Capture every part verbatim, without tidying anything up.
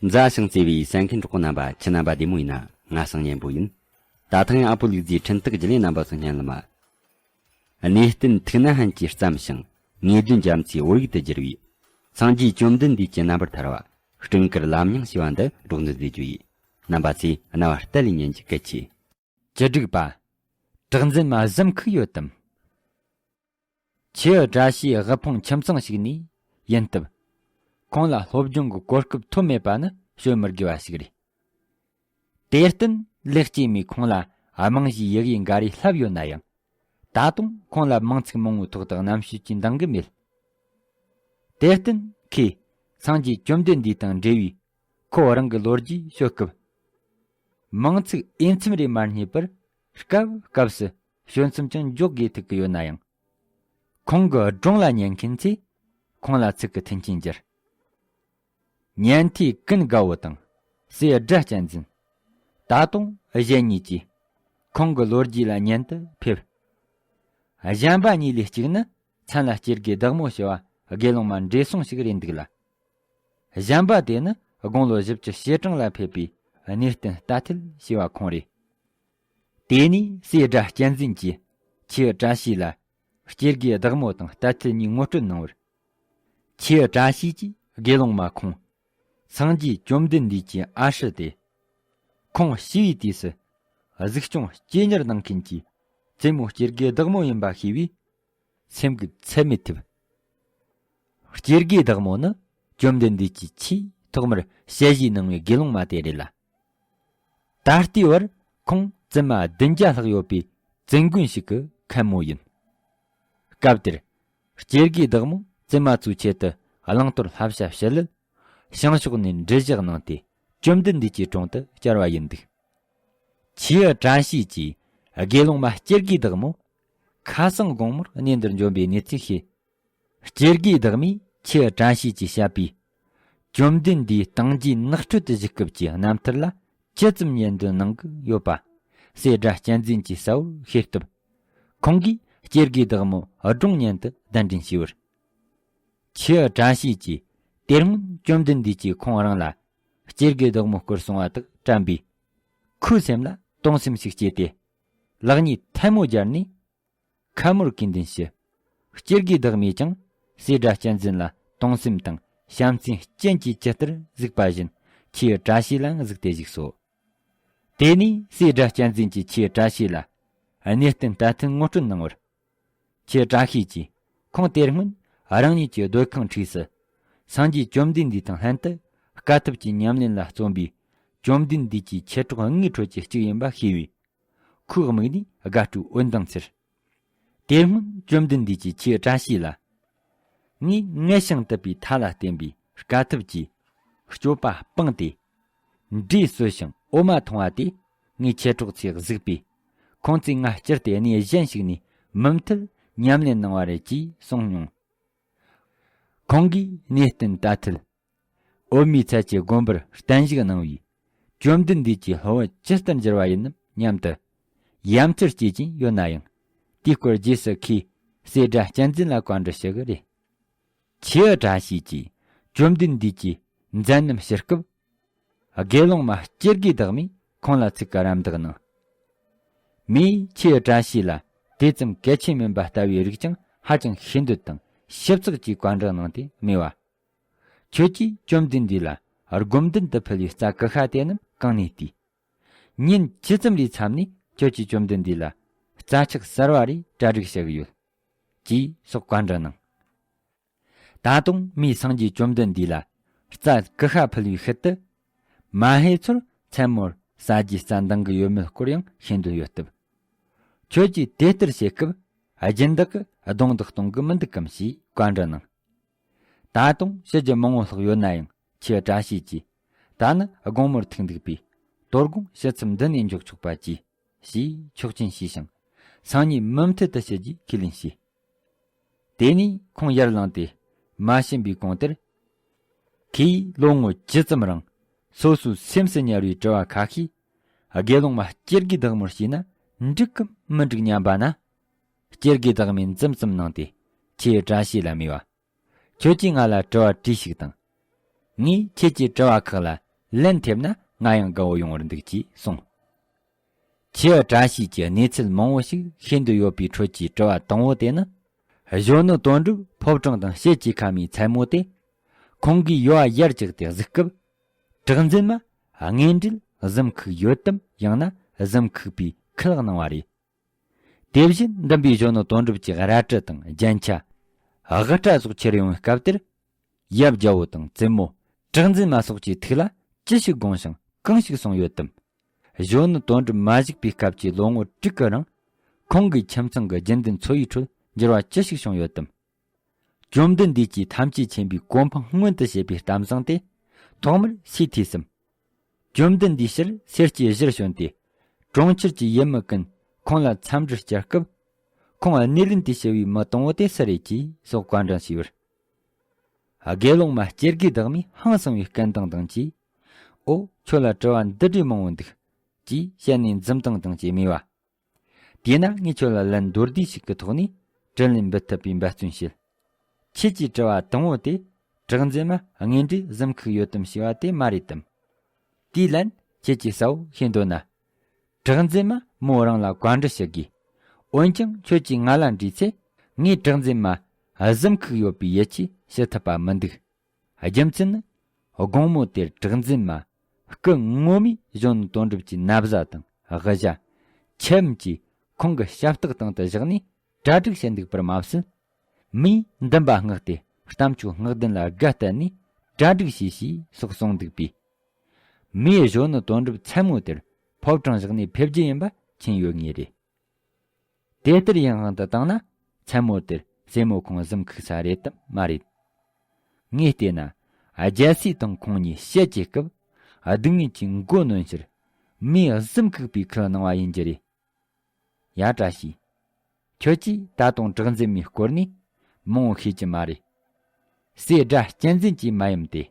མཛའ་ཞིང་བརྩེ་བའི་གསན་མཁན་གྲོགས་པོ་རྣམ་པ། ཁྱེད་རྣམ་པ་བདེ་མོ་ཡིན་ན། ང་སང་སྙན་པོ་ཡིན། ད་ཐེངས་ཨ་པོ་ལུག་རྫིའི་འཕྲིན་སྟེགས་བརྒྱུད་ལས་རྣམ་པ་ཚོ་སྙན་ལམ། གནས་བརྟན་ཐུགས་ན་ཧན་གྱིས་བརྩམས་ཤིང་། ངེས་དོན་རྒྱ་མཚོའི་བོད་ཡིག་ཏུ་བསྒྱུར་བའི། སངས་རྒྱས་བཅོམ་ལྡན་འདས་ཀྱི་རྣམ་པར་ཐར་བ། སྤྲིན་དཀར་ལམ་རྙིང་ཞེས་པ་འདི་སྒྲོག་འདོན་མཛད་རྒྱུ་ཡིན། རྣམ་པ་ཚོས་རྣ་བ་གཏད་ལས་ཉན་རྒྱུ་གལ་ཆེ། བཅུ་དྲུག་པ། གྲགས་འཛིན་མ་གཟིམ་ཁུག་ཡོད་དམ། ཆེའུ་བཀྲ་ཤིས་དབུལ་ཕོངས་ཁྱིམ་ཚང་ཞིག་ནས་ཡིན་སྟབས། ཁོང་ལ་སློབ་སྦྱོང་གི་གོ་སྐབས་ཐོབ་མེད་པ་ནི་བཤད་མི་དགོས་པ་ཞིག་རེད། དེར་བརྟེན་ལེགས་སྐྱེས་མས་ཁོང་ལ་རྨང་གཞིའི་ཡི་གེ་འགའ་རེ་བསླབས་ཡོད་ན་ཡང་། ད་དུང་ཁོང་ལ་མིང་ཚིག་མང་བོའི་ཐོག་ཏུ་རྣམ་དཔྱོད་ཀྱི་འདང་གི་མེད། དེར་བརྟེན་ཁོས་སངས་རྒྱས་བཅོམ་ལྡན་འདས་དང་འབྲེལ་བའི་ཁོ་རང་གི་ལོ་རྒྱུས་ཤོད་སྐབས། མིང་ཚིག་འོས་འཚམ་རེ་མ་རྙེད་པར་སྐབས་སྐབས་སུ་བཤད་མཚམས་ཀྱང་འཇོག་དགོས་ཐུག་གི་ཡོད་ན་ཡང་། ཁོང་གི་སྒྲུང་ལ་ཉན་མཁན་ཚོས་ཁོང་ལ་ཚིག་གི་མཐུན་རྐྱེན་སྦྱར། ཉན་ཐོས་ཀུན་དགའ་བོ་དང་སྲས་སྒྲ་གཅན་འཛིན། ད་དུང་གཞན་གཉིས་ཀྱིས་ཁོང་གི་ལོ་རྒྱུས་ལ་ཉན་དུ་ཕེབས། གཞན་པ་གཉིས་ལས་གཅིག་ནི་མཚན་ལ་སྐྱེ་དགུའི་བདག་མོ་ཞེས་པ་དགེ་སློང་མ་འབྲས་སྲུང་ཞིག་རེད་འདུག་ལ། གཞན་པ་དེ་ནི་དགུང་ལོ་བཞི་བཅུ་ཞེ་གྲངས་ལ་ཕེབས་པའི་གནས་བརྟན་རྟ་ཐུལ་ཞེས་པ་ཁོང་རེད། དེ་ནས་སྲས་སྒྲ་གཅན་འཛིན་གྱིས་ཆེའུ་བཀྲ་ཤིས་ལ་སྐྱེ་དགུའི་བདག་མོ་དང་རྟ་ཐུལ་གཉིས་ངོ་སྤྲོད་གནང་བར། ཆེའུ་བཀྲ་ཤིས་ཀྱིས་དགེ་སློང་མ་ཁོང་། སངས་རྒྱས་བཅོམ་ལྡན་འདས་ཀྱི་ཨ་ཧྲི་སྟེ། ཁོང་ཤི་བའི་དུས་སུ་གཟིགས་སྐྱོང་སྐྱེལ་གཉེར་གནང་མཁན་གྱི་བཙུན་མོ་སྐྱེ་དགུའི་བདག་མོ་ཡིན་པ་ཤེས་པས། སེམས་འགུལ་ཚད་མེད་ཐེབས། སྐྱེ་དགུའི་བདག་མོ་ནི་བཅོམ་ལྡན་འདས་ཀྱིས་ཆེས་ཐོག་མར་ཞལ་བཞེས་གནང་བའི་དགེ་སློང་མ་དེ་རེད་ལ། ད་ལྟའི་བར་ཁོང་བཙུན་མ་བདུན་བརྒྱ་ལྷག་ཡོད་པའི་བཙུན་དགོན་ཞིག་གི་མཁན་མོ་ཡིན། སྐབས་དེར་སྐྱེ་དགུའི་བདག་མོ་བཙུན་མ་ཚོའི་ཆེད་དུ་བླང་དོར་བསླབ་བྱ་ཞུ་སླད། བྱང་ཕྱོགས་ནས་འབྲི་གཞི་གནང་སྟེ་བཅོམ་ལྡན་འདས་ཀྱི་དྲུང་དུ་བཅར་བ་ཡིན་འདུག་ཆེའུ་བཀྲ་ཤིས་ཀྱིས་དགེ་སློང་མ་སྐྱེ་དགུའི་བདག་མོ་ཁ་སང་དགོང་མོར་གནས་འདིར་འབྱོན་པའི་གནས་ཚུལ་ཤེས། སྐྱེ་དགུའི་བདག་མོས་ཆེའུ་བཀྲ་ཤིས་ཀྱིས་བཤད་པའི་བཅོམ་ལྡན་འདས་སྟེང་རྒྱས་ནགས་ཁྲོད་དུ་བཞུགས་སྐབས་ཀྱི་རྣམ་ཐར་ལ་ཇི་ཙམ་ཉན་འདོན་གནང་གི་ཡོད་པ། སྲས་སྒྲ་གཅན་འཛིན་གྱིས་གསལ་བོར་ཤེས་སྟབས། ཁོང་གིས་སྐྱེ་དགུའི་བདག་མོ་སྒྲུང་སྙན་དུ་གདན་འདྲེན་ཞུས་པར། ཆེའུ་བཀྲ་ཤིས་ཀྱིས་དེ་སྔོན་བཅོམ་ལྡན་འདས་ཀྱིས་ཁོང་རང་ལ་སྐྱེ་དགུའི་བདག་མོ་སྐོར་གསུང་བ་དག་དྲན་པས། ཁོའི་སེམས་ལ་དུང་སེམས་ཤིག་སྐྱེས་ཏེ། ལག་གཉིས་ཐལ་མོ་སྦྱར་ནས། ཁ་མོར་གུས་འདུན་ཞུ། སྐྱེ་དགུའི་བདག་མོས་ཀྱང་སྲས་སྒྲ་གཅན་འཛིན་ལ་དུང་སེམས་དང་བྱམས་བརྩེའི་སྤྱན་གྱིས་ཇི་ལྟར་གཟིགས་པ་བཞིན་ཆེའུ་བཀྲ་ཤིས་ལའང་གཟིགས་ཏེ་བཞུགས་སོ། དེ་ནས་སྲས་སྒྲ་གཅན་འཛིན་གྱིས་ཆེའུ་བཀྲ་ཤིས་ལ་གནས་བརྟན་རྟ་ཐུལ་ངོ་སྤྲོད་གནང་བར། ཆེའུ་བཀྲ་ཤིས་ཀྱིས་ཁོང་དེ་སྔོན་རང་ཉིད་ཀྱི་སྡོད་ཁང་འཁྲིས་སུ་སངས་རྒྱས་བཅོམ་ལྡན་འདས་དང་ལྷན་དུ་དཀའ་ཐུབ་ཀྱི་ཉམས་ལེན་ལ་བརྩོན་པའི་བཅོམ་ལྡན་འདས་ཀྱི་མཆེད་གྲོགས་ལྔའི་ཁྲོད་ཀྱི་གཅིག་ཡིན་པ་ཤེས་པས། ཁོའི་དམིགས་ནས་དགའ་སྤྲོའི་འོད་མདངས་འཚེར། དེ་སྔོན་བཅོམ་ལྡན་འདས་ཀྱིས་ཆེའུ་བཀྲ་ཤིས་ལ། ངས་མངལ་ཞིང་དུད་པའི་མཐའ་ལ་བརྟེན་པའི་དཀའ་ཐུབ་ཀྱི་སྤྱོད་པ་སྤངས་ཏེ། འབྲས་གསོལ་ཞིང་འོ་མ་འཐུང་བ་དེ་ངའི་མཆེད་གྲོགས་ཚོས་གཟིགས་པས། ཁོང་ཚོས་ང་བསྐྱུར་ཏེ་གནས་གཞན་ཞིག་ནས་མུ་མཐུད་ཉམས་ལེན་གནང་བ་རེད་ཅེས་གསུངས་མྱོང་། ཁོང་གིས་གནས་བརྟན་རྟ་ཐུལ། འོད་མའི་ཚལ་གྱི་དགོན་པར་བརྟན་བཞུགས་གནང་བའི་བཅོམ་ལྡན་འདས་ཀྱི་སློབ་བུ་ཇི་ལྟར་འགྱུར་བ་ཡིན་ནམ་སྙམ་དུ་ཡ་མཚར་སྐྱེ་བཞིན་ཡོད་ན་ཡང་། དེའི་སྐོར་རྗེས་སུ་ཁོས་སྲས་སྒྲ་གཅན་འཛིན་ལ་བཀའ་འདྲི་ཞུ་གི་རེད། ཆེའུ་བཀྲ་ཤིས་ཀྱིས་བཅོམ་ལྡན་འདས་ཀྱི་མཛད་རྣམ་ཞུ་སྐབས། དགེ་སློང་མ་སྐྱེ་དགུའི་བདག་མོས་ཁོང་ལ་ཚིག་གི་རམ་འདེགས་གནང་། མོས་ཆེའུ་བཀྲ་ཤིས་ལ་དེ་ཙམ་གལ་ཆེན་མིན་པ་ལྟ་བུའི་རིགས་ཀྱང་ཧ་ཅང་ཤེས་འདོད་དང་ཞིབ་ཚགས་ཀྱིས་བཀའ་འདྲི་གནང་སྟེ་སྨྲས་པ། ཁྱོད་ཀྱིས་བཅོམ་ལྡན་འདས་ལ་སྒོམ་བདེན་དུ་ཕུལ་བའི་རྩྭ་ཀུ་ཤ་དེ་རྣམས་གང་ནས་བལྟས། ཉིན་ཇི་ཙམ་རེའི་མཚམས་ནས་ཁྱོད་ཀྱིས་བཅོམ་ལྡན་འདས་ལ་རྩྭ་ཕྱག་གསར་བ་རེ་གྲ་སྒྲིག་བྱ་གི་ཡོད། ཅེས་སོགས་བཀའ་འདྲི་གནང་། ད་དུང་མིས་སངས་རྒྱས་བཅོམ་ལྡན་འདས་ལ་རྩྭ་ཀུ་ཤ་ཕུལ་བའི་ཤུལ་དུ། མ་ཧེ་ཚོར་མཚན་མོར་ཟ་རྒྱུའི་རྩྭ་འདང་གི་ཡོད་མེད་སྐོར་ཡང་ཤེས་འདོད་ཡོད་སྟབས། ཁྱོད་ཀྱིས་དེ་ལྟར་བྱེད་སྐབས་སྦྱིན་བདག་གི་གདོང་དུ་གཏོང་གི་མི་འདུག་གམ་ཞེས་བཀའ་འདྲི་གནང་། ད་དུང་ཞུ་རྒྱུ་མང་བོ་ལྷག་ཡོད་ན་ཡང་ཆེའུ་བཀྲ་ཤིས་ཀྱིས། ད་ནི་དགོང་མོར་ཐུག་འདུག་པས། དོ་དགོང་ཕྱི་མཚམས་འདི་ནས་འཇོག་ཆོག་པ་གྱིས། ཞེས་ཆོག་མཆན་ཞུས་ཤིང་། སང་ཉིན་མུ་མཐུད་དུ་ཞུ་རྒྱུའི་ཁས་ལེན་བྱས། དེ་ནས་ཁོང་ཡར་ལངས་ཏེ་མ་ཕྱིན་པའི་གོང་དེར། ཁོས་ལོ་ངོ་བཅུ་ཙམ་རིང་སོ་སོའི་སེམས་སུ་ཉར་བའི་དྲི་བ་ཁ་ཤས་དགེ་སློང་མ་སྐྱེ་དགུའི་བདག་མོར་བྱས་ན་འགྲིག་གམ་མི་འགྲིག་སྙམ་པ་ན། སྐྱེ་དགུའི་བདག་མོས་འཛུམ་ཙམ་གནང་སྟེ་ཆེའུ་བཀྲ་ཤིས་ལ་སྨྲས་པ། ཁྱོད་ཀྱིས་ང་ལ་དྲི་བ་དྲིས་ཤིག་དང་། ངས་ཁྱེད་ཀྱི་དྲི་བ་ཁག་ལ་ ལན་ཐེབས་ན་ང་ཡང་དགའ་བོ་ཡོང་བར་འདུག་ཅེས་གསུངས། ཁྱེའུ་བཀྲ་ཤིས་ཀྱིས་གནས་ཚུལ་མང་བོ་ཞིག་ཤེས་འདོད་ཡོད་པའི་ཁྲོད་ཀྱི་དྲི་བ་དང་བོ་དེ་ནི། གཞོན་ནུ་དོན་གྲུབ་ཕོ་བྲང་དང་བཤད་ཀྱི་ཁ་མའི་མཚན་མོ་དེ། ཁོང་གིས་ཡོ་བ་ཡར་བཀྱགས་ཏེ་གཟིགས་སྐབས། གྲགས་འཛིན་མ་དངོས་འབྲེལ་གཟིམ་ཁུག་ཡོད་དམ། ཡང་ན་གཟིམ་ཁུག་པའི་ཁས་གནང་བ་རེད། དེ་བཞིན་འདུམ་པའི་གཞོན་ནུ་དོན་གྲུབ་ཀྱི་རལ་གྲི་དང་རྒྱན་ཆ། དབུ་སྐྲ་སོགས་ཁྱེར་ཡོང་བའི་སྐབས་དེར། ཡབ་རྒྱལ་པོ་དང་བཙུན་མོ་གྲགས་འཛིན་མ་སོགས་ཀྱི་ཐུགས་ལ་ཅི་ཞིག་དགོངས་ཤིང་གང་ཞིག་གསུངས་ཡོད་དམ། གཞོན་ནུ་དོན་གྲུབ་མ་བཞུགས་པའི་སྐབས་ཀྱི་ལོ་ངོ་དྲུག་གི་རིང་། ཁོང་གི་ཁྱིམ་ཚང་གི་རྒྱུན་ལྡན་འཚོ་བའི་ཁྲོད་འགྱུར་བ་ཅི་ཞིག་བྱུང་ཡོད་དམ། བཅོམ་ལྡན་འདས་ཀྱིས་ཐམས་ཅད་མཁྱེན་པའི་གོ་འཕང་མངོན་དུ་བྱེད་པའི་གཏམ་བཟང་དེ་ཐོག་མར་སུས་ཐོས་སམ། བཅོམ་ལྡན་འདས་ཕྱིར་སེར་སྐྱའི་གཞིར་བྱོན་ཏེ། གྲོང་ཁྱེར་གྱི་ཡུལ་མི་ཀུན་ཁོང་ལ་འཚམས་འདྲིར་བཅར་སྐབས། ཁོང་སྣེ་ལེན་དུ་ཞུ་བའི་མི་དང་པོ་དེ་སུ་རེད་ཅེས་སོགས་བཀའ་འདྲི་ཞུས་པར། དགེ་སློང་མ་སྐྱེ་དགུའི་བདག་མོས་ཧང་སངས་པའི་སྐད་གདངས་དང་བཅས། ཨོ། ཁྱོད་ལ་དྲི་བ་འདི་འདྲའི་མང་བོ་འདུག་ཅེས་བཤད་ནས་འཛུམ་མདངས་དང་བཅས་སྨྲས་པ། དེས་ན་ངས་ཁྱོད་ལ་ལན་མདོར་བསྡུས་ཤིག་གི་ཐོག་ནས་དྲིས་ལན་འབུལ་ཐུབ་པའི་འབད་བརྩོན་བྱེད། ཁྱེད་ཀྱིས་དྲི་བ་དང་པོ་དེ། གྲགས་འཛིན་མ་དངོས་འབྲེལ་གཟིམ་ཁུག་ཡོད་དམ་ཞེས་པ་དེ་མ་རེད་དམ། དེའི་ལན་ཁྱེད་ཀྱིས་གསལ་བོ་ཤེས་འདོད་ན། གྲགས་འཛིན་མ་མོ་རང་ལ་བཀའ་འདྲི་ཞུ་དགོས། འོན་ཀྱང་ཁྱོད་ཀྱིས་ང་ལ་འདྲིས་ཚེ། ངས་གྲགས་འཛིན་མ་གཟིམ་ཁུག་ཡོད་པའི་ཡུལ་ཆེས་ཞུ་ཐུབ་པ་མི་འདུག་རྒྱུ་མཚན་ནི། དགོང་མོ་དེར་གྲགས་འཛིན་མ་སྐུ་ངོ་མས་གཞོན་ནུ་དོན་གྲུབ་ཀྱི་ན་བཟའ་དང་དབུ་ཞྭ། ཆེམ་གྱིས་ཁོང་གི་ཞབས་སྟེགས་སྟེང་དུ་བཞག་ནས་གྲ་སྒྲིག་བྱས་འདུག་པར་མ་ཟད། མིས་འདུན་པ་མངགས་ཏེ་རྟ་མཆོག་སྔགས་ལྡན་ལ་སྒ་གཏད་ནས་གྲ་སྒྲིག་བྱོས་ཞེས་སོགས་གསུངས་འདུག་པས། མིས་གཞོན་ནུ་དོན་གྲུབ་མཚན་མོ་དེར་ཕོ་བྲང་བཞག་ནས་ཕེབས་རྒྱུ་ཡིན་པ་མཁྱེན་ཡོད་ངེས་རེད། དེ་ལྟར་ཡིན་དབང་དུ་བཏང་ན། མཚན་མོ་དེར་སྲས་མོ་ཁོང་གཟིམ་ཁུག་ས་རེད་དམ་མ་རེད། ངས་བལྟས་ན། རྒྱལ་སྲས་དང་ཁོང་གཉིས་བཤད་ཀྱི་སྐབས། སྡུག་བསྔལ་གྱི་མགོ་གནོན་ཕྱིར། མིས་གཟིམ་ཁུག་པའི་ཁས་གནང་བ་ཡིན་རྒྱུ་རེད། ཡ། བཀྲ་ཤིས། ཁྱོད་ཀྱིས་ད་དུང་གྲགས་འཛིན་མའི་སྐོར་ནས་མང་བོ་ཤེས་ཀྱི་མ་རེད། སྲས་སྒྲ་གཅན་འཛིན་གྱིས་མ་ཡུམ་སྟེ།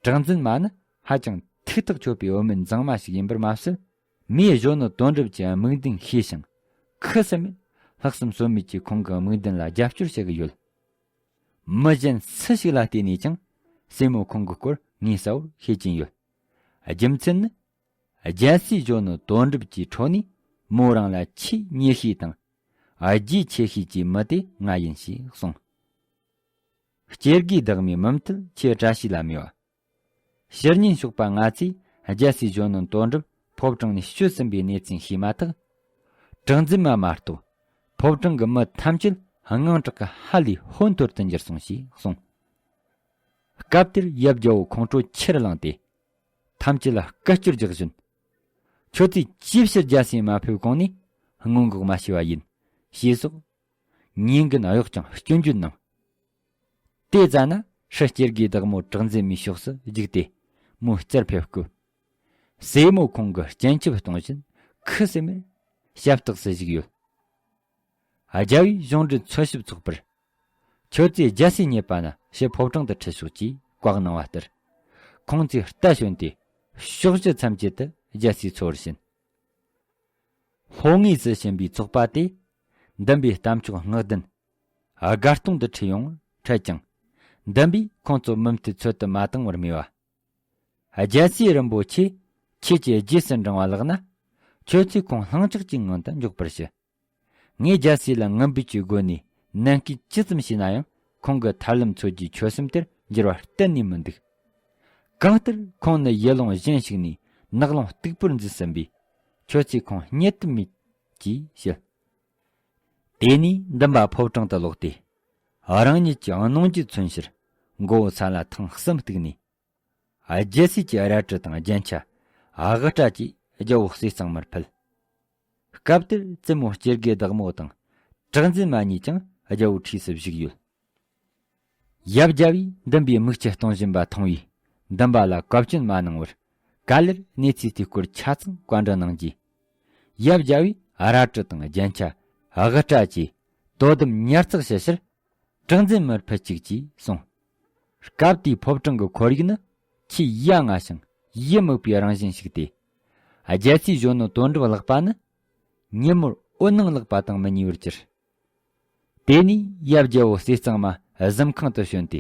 གྲགས་འཛིན་མ་ནི་ཧ་ཅང་ཐུགས་ཐག་ཆོད་པའི་བུད་མེད་མཛངས་མ་ཞིག་ཡིན་པར་མ་ཟད། མིས་གཞོན་ནུ་དོན་གྲུབ་ཀྱི་དམིགས་འདུན་ཤེས་ཤིང་། ཁུ་སིམ་མེར་ལྷག་བསམ་ཟོལ་མེད་ཀྱིས་ཁོང་གི་དམིགས་འདུན་ལ་རྒྱབ་སྐྱོར་བྱེད་ཀྱི་ཡོད། མི་གཞན་སུ་ཞིག་ལ་བལྟས་ནས་ཀྱང་སྲས་མོ་ཁོང་གི་སྐོར་ངས་གསལ་བོར་ཤེས་ཀྱིན་ཡོད། རྒྱུ་མཚན་ནི། རྒྱལ་སྲས་གཞོན་ནུ་དོན་གྲུབ་ཀྱི་ཁྲོད་ནས་མོ་རང་ལ་ཆེས་མཉེས་ཤོས་དང་། རྒྱུས་ཆེ་ཤོས་ཀྱི་མི་དེ་ང་ཡིན་ཞེས་གསུངས། སྐྱེ་དགུའི་བདག་མོས་མུ་མཐུད་ཁྱེའུ་བཀྲ་ཤིས་ལ་སྨྲས་པ། ཕྱི་ཉིན་ཞོགས་པ་ང་ཚོས་རྒྱལ་སྲས་གཞོན་ནུ་དོན་གྲུབ་ཕོ་བྲང་ནས་བྱོལ་ཟིན་པའི་གནས་ཚུལ་ཤེས་མ་ཐག་གྲགས་འཛིན་མ་མ་གཏོགས། ཕོ་བྲང་གི་མི་ཐམས་ཅད་དངངས་སྐྲག་གི་ཧ་ལས་ཧོན་ཐོར་དུ་འགྱུར་སོང་ཞེས་གསུངས། སྐབས་དེར་ཡབ་རྒྱལ་པོ་ཁོང་ཁྲོ་ཆེར་ལངས་ཏེ། ཐམས་ཅད་ལ་སྐད་ཅོར་རྒྱག་བཞིན། ཁྱོད་ཚོས་ཅིའི་ཕྱིར་རྒྱལ་སྲས་མ་ཕེབས་གོང་ནས་སྔོན་འགོག་མ་བྱས་པ་ཡིན། ཞེས་སོགས། ཉེས་འགན་གཡོག་ཅིང་སྐྱོན་བརྗོད་གནང་། དེ་ཙ་ན་ཧྲི་སྐྱེ་དགུའི་བདག་མོ་གྲགས་འཛིན་མའི་ཕྱོགས་སུ་རྒྱུགས་ཏེ་མོའི་རྩར་ཕེབས་སྐབས། སྲས་མོ་ཁོང་གི་སྤྱན་ཆབ་གཏོང་བཞིན་ཁུ་སིམ་མེར་ཞབས་སྟེགས་སུ་བཞུགས་ཡོད། རྒྱལ་པོས་གཞུང་འབྲེལ་འཚོལ་ཞིབ་ཚོགས་པར། ཁྱོད་ཚོས་རྒྱལ་སྲས་རྙེད་པ་ན་ཕྱི་ཕོ་བྲང་དུ་ཁྲིད་ཤོག་ཅེས་བཀའ་གནང་བ་ལྟར། ཁོང་ཚོས་རྟ་ཞོན་ཏེ་ཕྱོགས་བཞི་མཚམས་བརྒྱད་དུ་རྒྱལ་སྲས་འཚོལ་བར་ཕྱིན། ལྷོ་ངོས་སུ་ཕྱིན་པའི་ཚོགས་པ་དེ་འདུམ་པའི་རྟ་མཆོག་སྔགས་ལྡན་དགའ་གཏོང་དུ་ཁྲིད་ཡོང་བར་འཕྲད་ཀྱང་། འདུམ་པས་ཁོང་ཚོ་མུ་མཐུད་འཚོལ་དུ་མ་བཏང་བར་སྨྲས་པ། རྒྱལ་སྲས་རིན་པོ་ཆེ། ཁྱེད་ཀྱིས་རྗེས་སུ་འབྲང་བ་ལགས་ན། ཁྱོད་ཚོས་ཁོང་ལྷིང་འཇགས་ཀྱི་ངང་དུ་འཇོག་པར་ཞུ། ངས་རྒྱལ་སྲས་ལ་ངུ་འབོད་ཀྱི་སྒོ་ནས་ནན་སྐུལ་ཅི་ཙམ་བྱས་ན་ཡང་ཁོང་གི་ཐར་ལམ་འཚོལ་རྒྱུའི་ཆོད་སེམས་དེར་འགྱུར་བ་གཏན་ནས་མི་འདུག་གང་ལྟར་ཁོང་ནི་ཡུལ་ལུང་གཞན་ཞིག་ནས་ནགས་ཀློང་སྟུག་པོར་འཛུལ་ཟིན་པས། ཁྱོད་ཚོས་ཁོང་རྙེད་ཐུབ་མེད། ཅེས་བཤད། དེ་ནས་འདུམ་པ་ཕོ་བྲང་དུ་ལོག་སྟེ། རང་ཉིད་ཀྱི་གནོང་རྒྱུ་མཚོན་ཕྱིར་མགོ་བོ་ས་ལ་ཐེངས་གསུམ་གཏུགས་ནས། རྒྱལ་སྲས་ཀྱི་རལ་གྲི་དང་རྒྱན་ཆ། དབུ་སྐྲ་བཅས་རྒྱལ་པོ་ཟས་གཙང་མར་ཕུལ། སྐབས་དེར་བཙུན་མོ་སྐྱེ་དགུའི་བདག་མོ་དང་གྲགས་འཛིན་མ་གཉིས་ཀྱང་རྒྱལ་པོའི་འཁྲིས་སུ་བཞུགས་ཡོད། ཡབ་རྒྱལ་པོས་འདུམ་པའི་མིག་ཆུ་གཏོང་བཞིན་པ་མཐོང་བས་འདུམ་པ་ལ་བཀའ་བཀྱོན་མ་གནང་བར་ག་ལེར་གནས་ཚུལ་དེའི་སྐོར་ཆ་ཚང་བཀའ་འདྲི་གནང་རྗེས། ཡབ་རྒྱལ་པོས་རལ་གྲི་དང་རྒྱན་ཆ། དབུ་སྐྲ་བཅས་དོ་དམ་ཉར་ཚགས་བྱེད་ཕྱིར། གྲགས་འཛིན་མར་ཕུད་ཅིག་ཅེས་གསུངས། སྐབས་དེའི་ཕོ་བྲང་གི་ཁོར་ཡུག་ནི་ཆེས་ཡ་ང་ཞིང་ཡིད་མུག་པའི་རང་བཞིན་ཞིག་སྟེ། རྒྱལ་སྲས་གཞོན་ནུ་དོན་གྲུབ་ལགས་པ་ནི་ཉིན་མོར་འོད་སྣང་ལག་པ་དང་མི་ཉེ་བར་གྱུར། དེ་ནས་ཡབ་རྒྱལ་པོ་ཟས་གཙང་མ་གཟིམ་ཁང་དུ་བྱོན་ཏེ་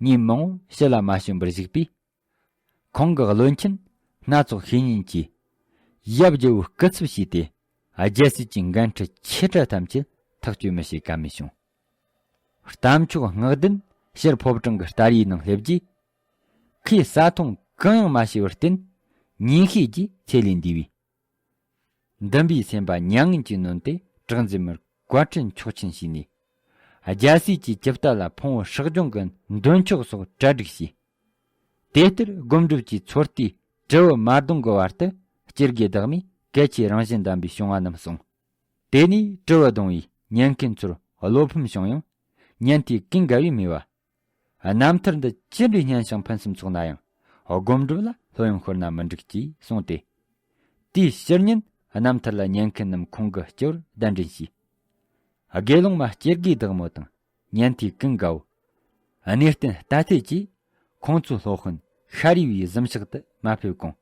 ཉིན་མང་པོ་ཕྱི་ལ་མ་བྱོན་པར་བཞུགས་པས། ཁོང་གི་བློན་ཆེན་སྣ་ཚོགས་ཤེས་ཉེན་གྱིས་ཡབ་རྒྱལ་པོའི་སྐུ་ཚབ་བྱས་ཏེ། རྒྱལ་སྲིད་ཀྱི་འགན་འཁྲི་ཆེ་ཕྲ་ཐམས་ཅད་ཐག་གཅོད་མི་བྱེད་ཀ་མེད་བྱུང་། རྟ་མཆོག་སྔགས་ལྡན་ཕྱིར་ཕོ་བྲང་གི་ལྟ་རའི་ནང་སླེབས་རྗེས། ཁོས་བཟའ་འཐུང་གང་ཡང་མ་བྱས་པར་བརྟེན། ཉིན་ཤས་ཀྱི་ཚེ་ལས་འདས་པས། འདུན་པའི་སེམས་པ་མྱ་ངན་གྱིས་ནོན་ཏེ། གྲགས་འཛིན་མར་བཀའ་དྲིན་མཆོག་ཆེན་ཞུས་ནས། རྒྱལ་སྲས་ཀྱི་ཅི་བཏུ་ལ་ཕུང་བོ་ཧྲག་སྦྱོང་གི་འདོན་ཆོག་སོགས་གྲ་སྒྲིག་བྱས། དེ་ལྟར་སྒོམ་སྒྲུབ་ཀྱི་ཚོད་ལྟའི་གྲི་བུ་མ་བརྡུངས་ཀྱི་བར་དུ། སྤྱིར་དགེ་བདག་མས་གལ་ཆེའི་རང་བཞིན་ལྡན་པའི་བྱུང་བ་རྣམས་གསུངས། དེ་ནས་གྲི་བུ་བརྡུངས་པས་ཉན་མཁན་ཚོར་བློ་ཕམ་བྱུང་ཡང་། ཉན་ཐོས་ཀུན་དགའ་བོས་སྨྲས་པ། རྣམ་ཐར་འདི་ཅི་འདྲའི་སྙན་ཞིང་ཕུན་སུམ་ཚོགས་ན་ཡང་། སྒོམ་སྒྲུབ་ལ་ལྷོད་གཡེང་ཤོར་ན་མི་འགྲིག་ཅེས་གསུངས་ཏེ། དེའི་ཕྱིར་ཉིན་རྣམ་ཐར་ལ་ཉན་མཁན་རྣམས་ཁོང་གི་སྤྱི་བོར་གདན་འདྲེན་བྱས། དགེ་སློང་མ་སྤྱིར་དགེ་བདག་མོ་དང་། ཉན་ཐོས་ཀུན་དགའ་བོ། གནས་བརྟན་རྟ་ཐེལ་གྱིས་ཁོང་ཚོའི་སློབ་དཔོན་ཤཱ་རིའི་གཟིམ་ཤག་ཏུ་མ་ཕེབས་གོང་།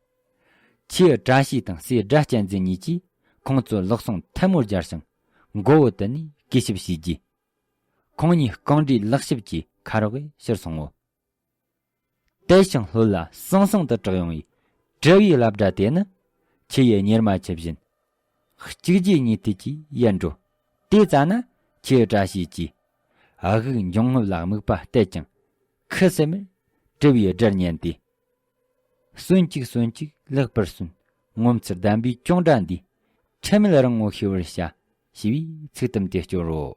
ཁྱེའུ་བཀྲ་ཤིས་དང་སྲས་སྒྲ་གཅན་འཛིན་གཉིས་ཀྱིས་ཁོང་ཚོའི་ལག་ཟུང་ཐལ་མོ་སྦྱར་ཞིང་། མགོ་བོ་དུད་ནས་གུས་ཞབས་བྱས་རྗེས། ཁོང་གཉིས་རྐང་འདྲའི་ལག་ཞིབ་ཀྱིས་ཁ་རོག་གིས་ཕྱིར་སོང་ངོ་། དལ་ཞིང་ལྷོད་ལ་ཟང་ཟིང་དུ་གྲགས་ཡོང་བའི་གྲི་བུའི་བླ་བྲེ་དེ་ནི། ཁྱེའུ་གཉེར་མ་ཆེ་བཞིན། གཅིག་རྗེས་གཉིས་མཐུད་ཀྱིས་ཡལ་འགྲོ། དེ་ཙ་ན་ཁྱེའུ་བཀྲ་ཤིས་ཀྱིས། ཨ། དབུགས་འབྱུང་རྔུབ་ལ་དམིགས་པ་གཏད་ཅིང་། ཁུ་སིམ་མེར་གྲི་བུའི་སྒྲིར་ཉན་ཏེ། གསོན་ཅིག་གསོན་ཅིག་ལེགས་པར་གསོན། ངོ་མཚར་ལྡན་པའི་ཅོང་སྒྲ་འདིས། འཁྲུལ་མེད་རང་ངོ་ཤེས་པར་བྱ། ཞེས་པའི་ཚིག་དུམ་དེ་སྐྱོར་རོ།